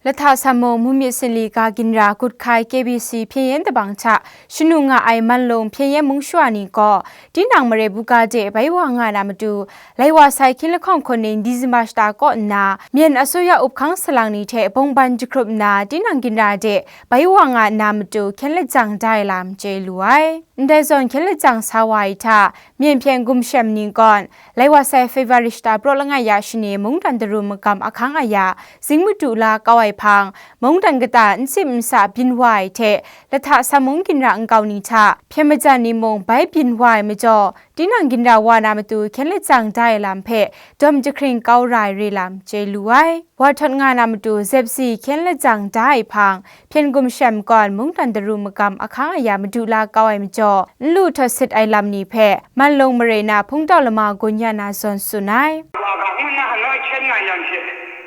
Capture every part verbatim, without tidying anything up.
Lahta Samung Mumyit Sinli ga ginra gut hkai K B C Hpyen Yen Dabang hta shanu nga ai Manlung Hpyen Yen mung shawa ni gaw, tinang mare buga de bai wa nga na matu, lai wa sai hkying lahkawng hkun ning Disemba shata kaw nna, Myen Asuya up hkang salang ni hte bawngban jahkrup nna, tinang ginra de bai wa nga na matu hkyen lajang da ai lam chye lu ai. Ndai zawn hkyen lajang sa wa ai hta, Myen hpyen gumshem ni gawn, lai wa sai February shata praw langai ya shani mungdan daru magam ahkang aya, zing madu la kau ai hpang, mungdan kata n sim n sa byin wa ai hte, Lahta Samung ginra nkau ni hta, hpyen majan ni mung bai byin wa ai majaw, tinang ginra wa na matu hkyen lajang da ai lam hpe, dawm jahkring kau ra ai re lam chye lu ai. Wa htawt nga na matu zepsi hkyen lajang da ai hpang, hpyen gumshem gawn mungdan daru magam ahkang aya madu la kau ai majaw, n lu htawt sit ai lam ni hpe, Manlung mare na hpungtau lama gun ya na zawn tsun ai. Wa ga ngun na hanoi hkyen nga yang hte,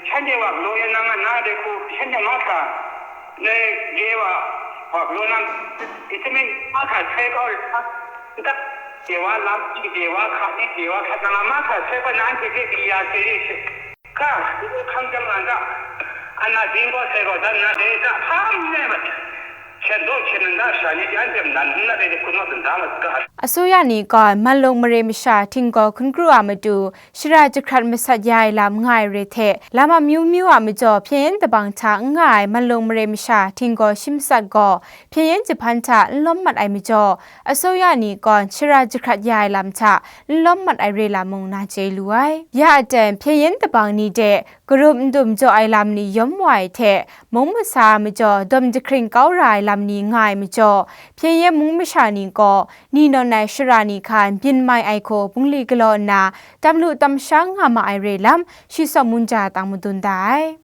hkyen de wa galaw yan na nga na de hku, hkyen de ma hkra, ne, ge wa, wa galaw na, itamin ma hkra sai kau, ntak, de wa lam, de wa hka, de wa hka, na ma hkra sai kau, na anhte de di ya se re she. Ka, hkang jang nan da, ana ding gaw sai gaw dan na de da, hpa n re mat. Hkyen daw hkyen nang da sha ni, anhte nan n na de, hkun wa dan da mat ga. Asuya ni gawn Manlung mare masha htinggaw hkun kru a matu, shara jahkrat masat ya ai lam nga ai re hte, lam amyu myu a majaw Hpyen Yen Dabang hta n nga ai Manlung mare masha htinggaw shi masat gaw, Hpyen Yen jahpan hta n lawm mat ai majaw, asuya ni gawn shara jahkrat ya ai lam hta n lawm mat ai re lam mung na chye lu ai. Ya aten Hpyen Yen Dabang ni de, karum n dum jaw ai lam ni yawm wa ai hte, mung masa a majaw dawm jahkring kau ra ai lam ni nga ai majaw, Hpyen Yen mung masha ni gaw, ni nawn ai shara ni hkan byin mai ai hku bungli galaw nna, tam lu tam sha nga ma ai re lam, shi Sawm Wunja tang madun da ai.